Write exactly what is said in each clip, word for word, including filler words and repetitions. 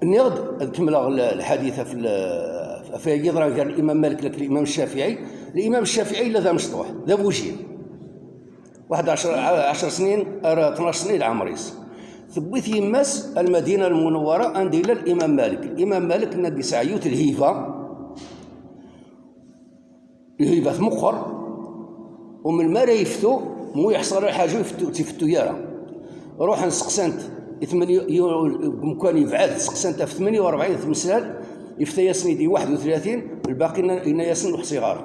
Nniɣ-d ad kemmleɣ l-, lḥadit ɣef l-, ɣef wagi yeḍran gar Limam Malik akked Limam Ccafiɛi. Limam Ccafiɛi yella d amecṭuḥ, d abujil. Waḥed ɛecṛa, ɛecṛa snin ar tnac snin leɛmer-is. Tewwi-t yemma-s ar Lmadina Lmunewwara anda yella Limam Malik. Limam Malik nnan-d yesɛa yiwet lhiba, lhiba tmeqqer, u melmi ara yeftu, mu yeḥṣel lḥaǧa ur ifettu, ur tt-ifettu ara. Ruḥen seqsan-t i tmenya, yu-, deg umkan yebɛed, seqsan-t ɣef tmenya u rebɛin temsal, ifta-yasen-id i waḥed u tlatin, lbaqi yenna-, yenna-yasen ur ḥṣiɣ ara.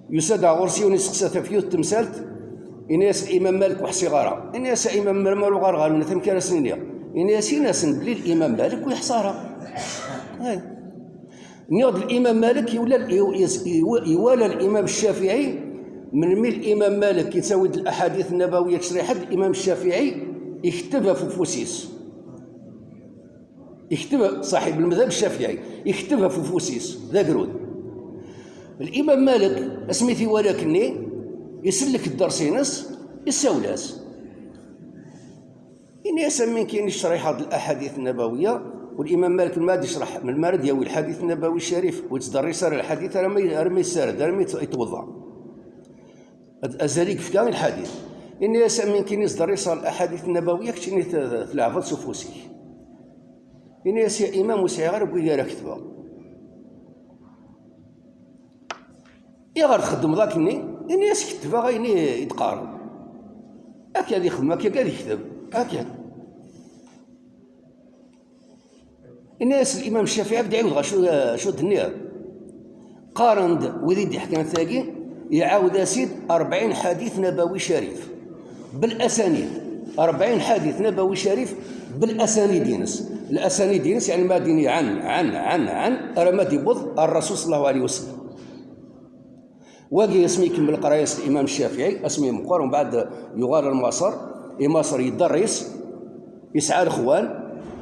Yusa-d ɣer ɣur-s yiwen iseqsa-t ɣef yiwet temsalt, yenna-yas Limam Malik ur ḥṣiɣ ara. Yenna-yas a Imam, melmi ara uɣaleɣ ɣer Lmadina, amek ara sen-iniɣ? Yenna-yas, ini-asen belli Limam Malik ur yeḥṣa ara. Ay. Nniɣ-d Limam Malik iwala, iw-, is-, iw-, iwala Limam Ccafiɛi, melmi Limam Malik yettawi-d laḥadit nnabawiya ttecṭiḥat, Limam Ccafiɛi ikteb ɣef ufus-is. Ikteb, ṣaḥib lmadhab Ccafiɛi, ikteb ɣef ufus-is, d agrud. Limam Malik, asmi t-iwala akkenni, isellek dders-ines, issawel-as. Ini-as, amin kan i ttecṭiḥeɣ-d laḥadit nnabawiya, u Limam Malik melmi ara d-yecṭeḥ, melmi ara d-yawi lḥadit nnabawi ccarif, ur yettderris ara lḥadit arma, arma yessared, arma yet-, yetweḍḍa. Ad, azal i yefka i lḥadit. Ini-as, amin kan i ttderriseɣ laḥadit nnabawiya, keččini t-, tleɛbeḍ s ufus-ik. Ini-as, ya imam, ur sɛiɣ ara deg wigi ara ketbeɣ. Iɣer txeddmeḍ akkenni? Ini-as, ketbeɣ ayen i, i d-qqaren. Akka ad ixdem, akka ad ikteb. Akka. Ini-as Limam Ccafiɛi, ad d-ɛiwdeɣ acu, acu d-nniɣ. Qqaren-d wid i d-iḥkan tagi, iɛawed-as-id rebɛin ḥadit nabawi carif. Bel asanid. Rebɛin ḥadit nabawi carif bel asanid-ines. Lasanid-ines, yeɛni ma ad d-ini ɛan, ɛan, ɛan, ɛan, arma d-iwweḍ ar Rasul sallallahu alayhi wa sallam. Wagi asmi ikemmel qraya-s Limam Ccafiɛi, asmi meqqer, umbeɛd yuɣal ar Maṣer, i Maṣer yedderris, yesɛa lexwan,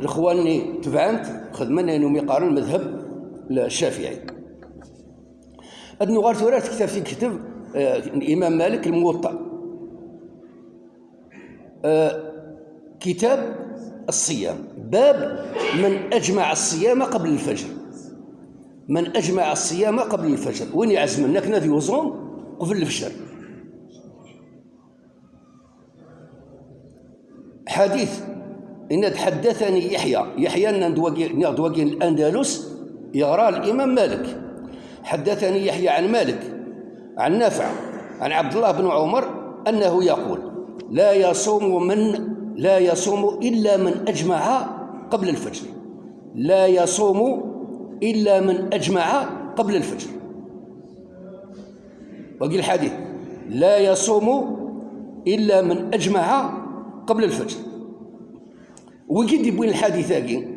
lexwan-nni tebɛen-t, xedmen ayen umi qqaren madhab Ccafiɛi. Ad nuɣal tura ar tektabt i yekteb, eh, Imam Malik, Lmuwaṭṭa. آه، كتاب الصيام، باب من أجمع الصيام قبل الفجر. من أجمع الصيام قبل الفجر، win iɛezmen akken ad yuẓum qbel lefjer. Ḥadit, yenna-d, حدثني يحيى. Yeḥya, nnan-d wagi, nniɣ-d wagi n Andalus, yeɣra Limam Malik. حدثني يحيى عن مالك عن نافع عن عبد الله بن عمر أنه يقول: لا يصوم من، لا يصوم إلا من أجمع قبل الفجر. لا يصوم إلا من أجمع قبل الفجر. Wagi lḥadit: لا يصوم إلا من أجمع قبل الفجر. Wigi d-yewwin lḥadit-agi,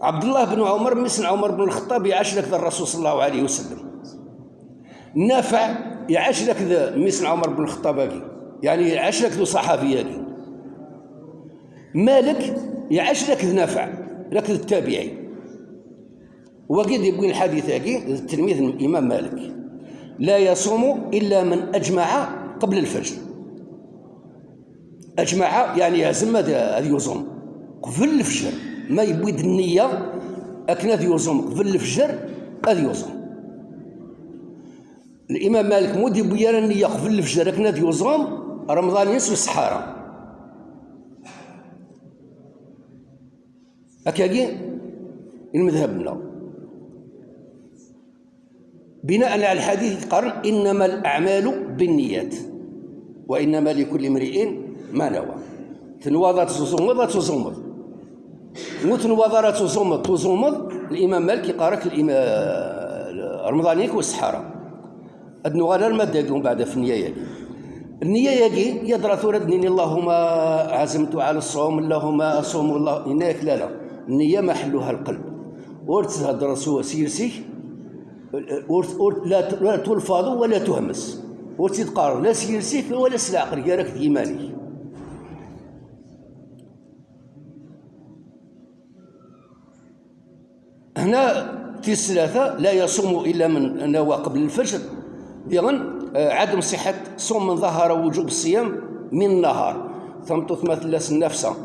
Ɛebdullah ben Ɛumer, mmi-s n Ɛumer ben Lxeṭṭab, iɛac laked Rrasul ṣalla Llahu ɛalayhi wa sallam. Nafiɛ iɛac laked mmi-s n Ɛumer ben Lxeṭṭab-agi, yeɛni iɛac laked uṣaḥabi-agi. Malik iɛac laked Nafiɛ, laked ttabiɛi. Wagi d-yewwin lḥadit-agi d ttilmid n Imam Malik: لا يصوم إلا من أجمع قبل الفجر. Ajmaɛa, yeɛni yeɛzem ad, ad yuẓum qbel lefjer. Ma yewwi-d nniya akken ad yuẓum qbel lefjer, ad yuẓum. Limam Malik mu d-yewwi ara nniya qbel lefjer akken ad yuẓum, Remḍan-ines ur iṣeḥḥa ara. Akkagi i lmedhab-nneɣ. بناء على الحديث i yeqqaren: إنما الأعمال بالنيات وإنما لكل امرئ ما نوى. Tenwaḍ ad tuẓumeḍ, ad tuẓumeḍ. Mu tenwaḍ ara tuẓumeḍ, tuẓumeḍ, Limam Malik yeqqar-ak, Limam Remḍan-ik ur iṣeḥḥa ara. Ad nuɣal arma d dagi, umbeɛd ɣef nniya-agi. Nniya-agi, yeḍra tura ad d-nini: اللهم عزمت على الصوم، اللهم أصوم، الله، yenna-yak: لا، لا، النية محلها القلب. Ur tetthedreḍ s, s yiles-ik, ur, ur, la, la تلفظ ولا تهمس. Ur tt-id-qqareḍ la s yiles-ik wala s leɛqel, gar-ak d yiman-ik. Hna tis tlata: لا يصوم إلا من نوى قبل الفجر. Diɣen, eh, عدم صحة صوم من ظهر وجوب الصيام من النهار. Tameṭṭut ma tella s nnafsa,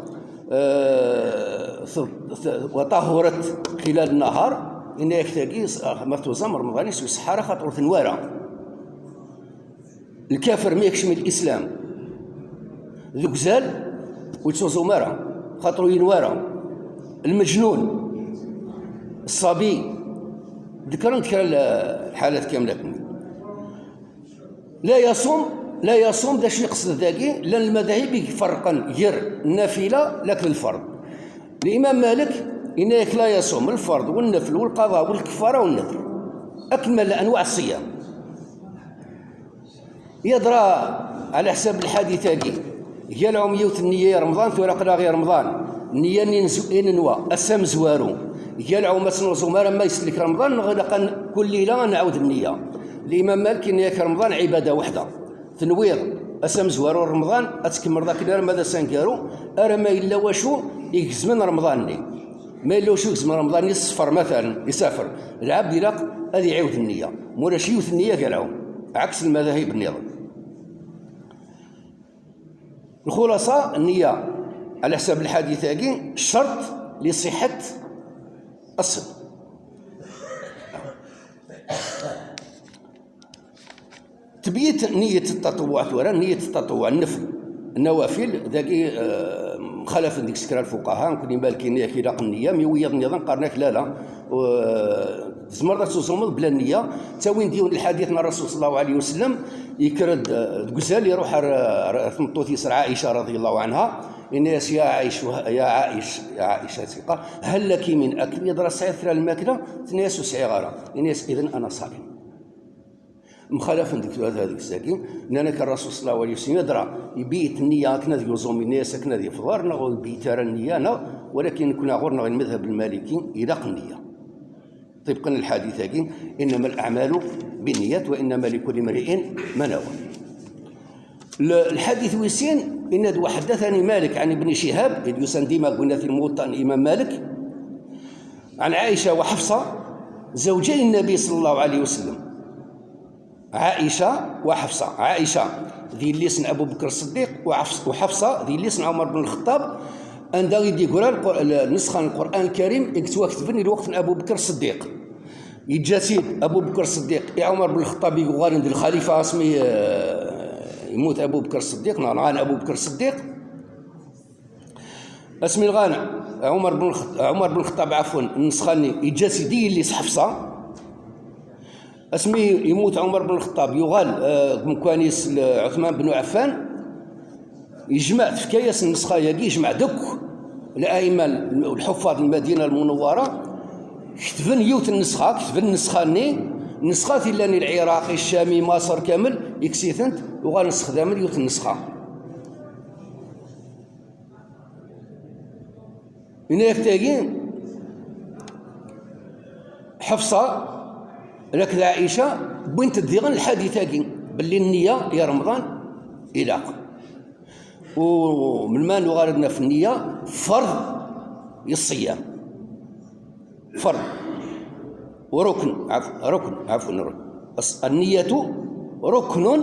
eh, وطهرت خلال النهار، إن يكتاقي ما توزم رمضان يسوي السحارة خاطر تنوارا. الكافر ما يكشم الإسلام ذو كزال ويتوزو مارا خاطر ينوارا. المجنون، الصبي، ذكرت كرا الحالات كاملة. لا يصوم، لا يصوم، داش يقصد ذاكي؟ لأن المذاهب يفرقن غير النافلة لكن الفرض. الإمام مالك إنك لا يصوم الفرض والنفل والقضاء والكفارة والنذر، أكمل أنواع الصيام. يدرى على حساب الحادثة دي، يا العوم يوت النية يا رمضان، ثورة قلا غير رمضان، النية ننزو إن نوا أسام زوارو، يا العوم أسنو زمارة ما يسلك رمضان، نغلق كل ليلة نعاود النية. الإمام مالك إن ياك رمضان عبادة وحدة، تنويض أسام زوارو رمضان، أتكمل ذاك النهار ماذا سانكارو، أرى ما إلا واشو يجزمن رمضان ني. ما إلا واشو يجزمن رمضان يصفر مثلا يسافر، العبد يلاق هذه يعاود النية، مولاش يوت النية كالعوم، عكس المذاهب النظام. الخلاصة، النية على حساب الحديث هاكي شرط لصحة الصوم. تبيت نية التطوع، ثورة نية التطوع، النفل، النوافل، ذاكي، آه، مخالف ديك سكرة الفقهاء، نكون مالكين ياك إلا النية، مي ويض نظام قرنك لا لا. و-، تزمر تصوم بلا النية، تاوين ديون الحديث مع الرسول صلى الله عليه وسلم، يكرد، آه، غزال يروح ر-، ر-، تمطوث يسر عائشة رضي الله عنها، إناس يا عائش، يا عائش، يا عائشة ثقة، هل لك من أكل؟ يدرى سعير ثرى الماكلة، تناس سعيغارة، إناس إذن أنا صائم. مخالفا ديك هذا هذيك الساكن، لأن كان الرسول صلى الله عليه وسلم يدرى يبيت النية كنا ذي يوزوم الناس كنا ذي فضار، نغو يبيت ترى النية، نغ-، ولكن كنا غورنا المذهب المالكي إذا النية. طبقا للحديث هاكي، إنما الأعمال بالنيات وإنما لكل امرئ ما نوى. ل-، الحديث ويسين، إن دو حدثني مالك عن ابن شهاب، إذ يسان ديما قلنا في الموطأ الإمام مالك، عن عائشة وحفصة زوجي النبي صلى الله عليه وسلم. عائشة وحفصة. عائشة ذي الليسن أبو بكر الصديق، وحفص-، وحفصة ذي الليسن عمر بن الخطاب. عندها يدي يقرا القر-، ال-، نسخة من القرآن الكريم يكتبوها كتبني الوقت من أبو بكر الصديق. يجا سيد أبو بكر الصديق، يا عمر بن الخطاب يقول عند الخليفة اسمي، آه، يموت أبو بكر الصديق، نعم، أبو بكر الصديق. اسمي الغانع، عمر بن الخط-، عمر بن الخطاب، عفوا، النسخاني، يجا سيدي اللي حفصة. اسمي يموت عمر بن الخطاب، يغال، آه، مكوانيس ل-، عثمان بن عفان، يجمع في كياس النسخة ياكي، يجمع دك الأئمة الحفاظ المدينة المنورة، كتبن يوت النسخة، كتبن النسخة ني، النسخة ثلاني العراقي، الشامي، مصر كامل، يكسيثنت، وغال نسخ دامن يوت النسخة. من يفتاقين حفصة لك عائشة، بنت الديغن الحديثاقين، باللي النية يا رمضان إلاق. ومن ما نغالبنا في النية فرض الصيام، فرض وركن، عفوا، ركن، عفوا، ركن. الص-، النية ركن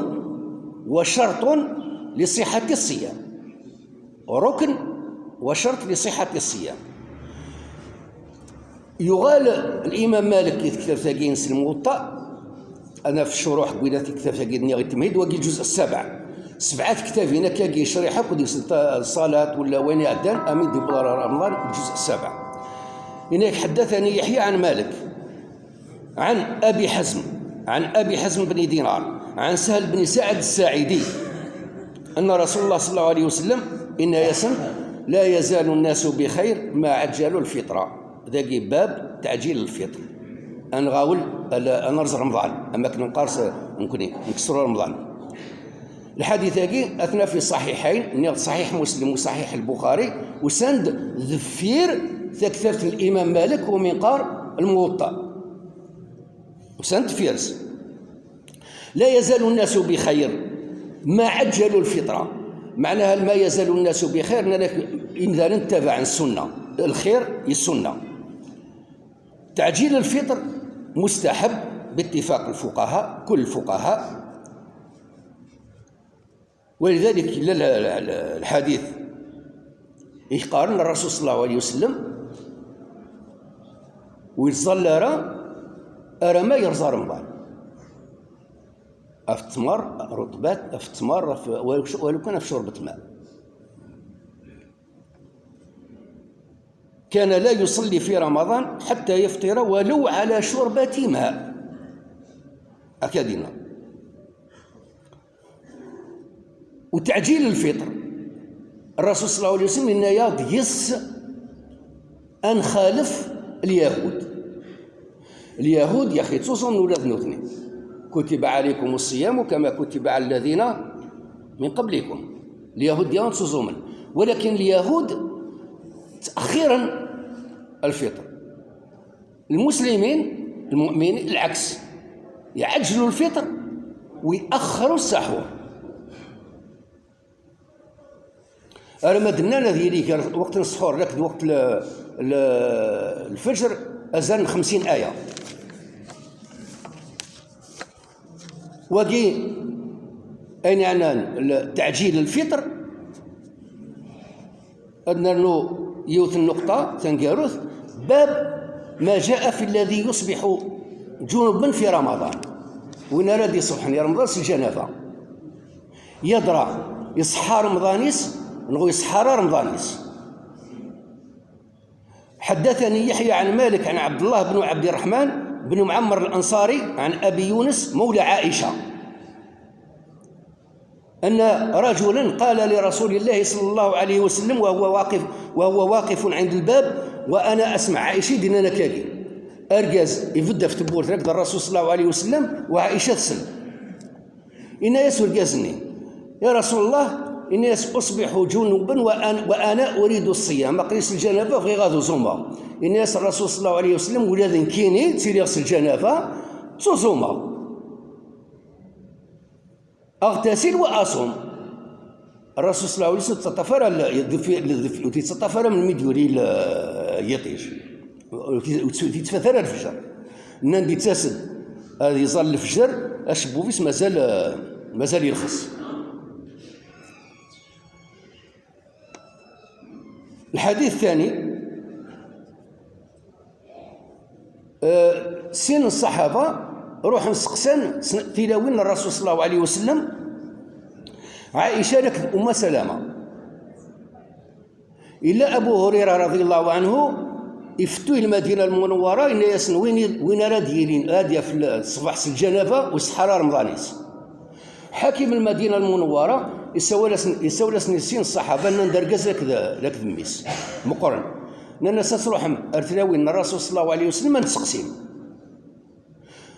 وشرط لصحة الصيام. ركن وشرط لصحة الصيام. يغال الإمام مالك في كتاب ثاقين الموطأ، أنا في الشروح قلنا في كتاب ثاقين نيغي التمهيد، وقي الجزء السابع. سبعة كتاب هنا كاقي شريحة، كل الصلاة ولا وين يعدان، أمين دي بلار رمضان، الجزء السابع. هناك حدثني يحيى عن مالك. عن أبي حزم، عن أبي حزم بن دينار، عن سهل بن سعد الساعدي، أن رسول الله صلى الله عليه وسلم إن يسن: "لا يزال الناس بخير ما عجلوا الفطر". ذاقي باب تعجيل الفطر. أنغاول، ألا، أنرز رمضان، أما كنا نقارس، ممكن نكسروا رمضان. الحديث هاكي أثنى في الصحيحين، نيض صحيح مسلم وصحيح البخاري، وسند ذفير ثكثرت الإمام مالك ومنقار الموطأ. وسند فيرس: "لا يزال الناس بخير ما عجلوا الفطرة". معناها ما يزال الناس بخير، إن لك إمثالا تبع السنة، الخير السنة. تعجيل الفطر مستحب باتفاق الفقهاء، كل الفقهاء. ولذلك ال-، ال-، ال-، الحديث i yeqqaren Rrasul ṣella Llahu ɛalayhi wa sellem, ur yettẓalla ara, ara ma yerẓa Remḍan. Ɣef ttmer, rutbat, ɣef ttmer, ɣef, walu kan ɣef curbet lma. كان لا يصلي في رمضان حتى يفطر ولو على شربة ماء. Akka i d-yenna. U teɛǧil lfitr, Rrasul ṣella Llahu ɛalayhi wa sellem yenna-yaɣ-d yes ad nxalef Lyahud. Lyahud, yaxi, ttuẓumen ula d nutni. كتب عليكم الصيام كما كتب على الذين من قبلكم. Lyahud diɣen ttuẓumen. Walakin Lyahud ttexxiren lfitr. Lmuslimin, lmuminin, lɛeks. Iɛeǧǧlu lfitr, u iɛexxru ssaḥur. Arma d-nnan ad yili gar lweqt n ṣṣḥur akked lweqt l-, l-, lfejr azal n xemsin aya. Wagi, ayen yeɛnan l-, teɛǧil lfitr, ad nernu yiwet n nnuqṭa taneggarut, باب ما جاء في الذي يصبح جنبا في رمضان. Win ara d-iṣebḥen i Remḍan s lǧanaba. Yadra iṣeḥḥa Remḍan-is, neɣ ur iṣeḥḥa ara Remḍan-is. حدثني يحيى عن مالك عن عبد الله بن عبد الرحمن بن معمر الأنصاري عن أبي يونس مولى عائشة أن رجلا قال لرسول الله صلى الله عليه وسلم وهو واقف، وهو واقف عند الباب وأنا أسمع. Ɛica i d-yennan akka-agi. Argaz ibedd ɣef tewwurt akked Rrasul ṣella Llahu ɛalayhi wa sellem, u Ɛica tsell. Yenna-yas urgaz-nni: يا رسول الله، yenna-yas, أصبح جنبا وأنا، وأنا أريد الصيام. Aql-i s lǧanaba, bɣiɣ ad uẓumeɣ. Yenna-yas Rrasul ṣella Llahu ɛalayhi wa sellem: Ula d nekkini ttiliɣ s lǧanaba, ttuẓumeɣ. أغتسل وأصوم. Rrasul ṣella Llahu ɛalayhi wa sellem ur yettaṭṭaf ara l-, def-, def-, ur yettaṭṭaf ara melmi d-yuli l-, yiṭij. Ur t-, ur t-, ur yettfat ara lefjer. Nnan-d yettas-d ad iẓall lefjer, acebbub-is mazal, mazal irxes. Lḥadit ttani, eh, sin n ṣṣaḥaba ruḥen seqsan s-, tilawin n Rrasul ṣella Llahu ɛalayhi wa sellem, Ɛica akked Umma Salama. Illa Abu Hurayra raḍi Llahu ɛanhu, ifettu i Lmadina Lmunawwara, yenna-yasen: Win i, win ara d-yilin, ad yaf l-, ṣṣbeḥ s lǧanaba, ur iṣeḥḥa ara Remḍan-is. Ḥakim Lmadina Lmunawwara, isawal-asen, isawal-asen i sin ṣṣaḥaba, nnan-d argaz akked, akked mmi-s meqqren. Nnan-as: Ad truḥem ar tlawin n Rrasul ṣella Llahu ɛalayhi wa sellem, ad n-tseqsim.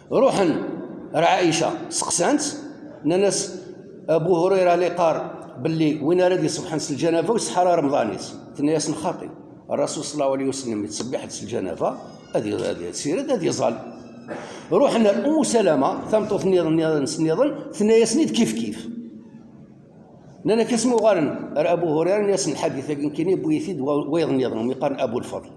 Ruḥen ar Ɛica, seqsan-tt, nnan-as: Abu Hurayra la yeqqar belli win ara d-iṣebḥen s lǧanaba ur iṣeḥḥa ara Remḍan-is. Tenna-yasen: Xaṭi, Rrasul ṣella Llahu ɛalayhi wa sellem yettṣebbiḥ-d s lǧanaba, ad i-, ad yessired, ad iẓall. Ruḥen ar Ummu Salama, tameṭṭut nniḍen, nniḍen, nniḍen, tenna-yasen-id kifkif. Nnan-ak asmi uɣalen ar Abu Hurayra, nnan-yasen: Lḥadit-agi nekkini wwi-t-id wa-, wayeḍ nniḍen, umi qqaren Abu Lfeḍl.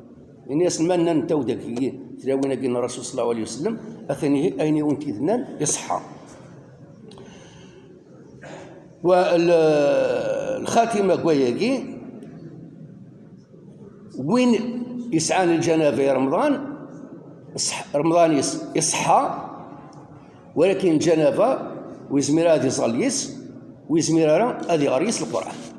Yenna-yasen: Ma nnan netta-w dagi, tlawin-agi n Rrasul ṣella Llahu ɛalayhi wa sellem, atan ihi ayen i wen-t-id-nnan iṣeḥḥa. Wa l-, lxatima n wayagi, win yesɛan lǧanaba i Remḍan, ṣṣeḥ-, Remḍan-is iṣeḥḥa, walakin lǧanaba ur yezmir ara ad iẓall yis, ur yezmir ara ad iɣer yis Lqurɛan.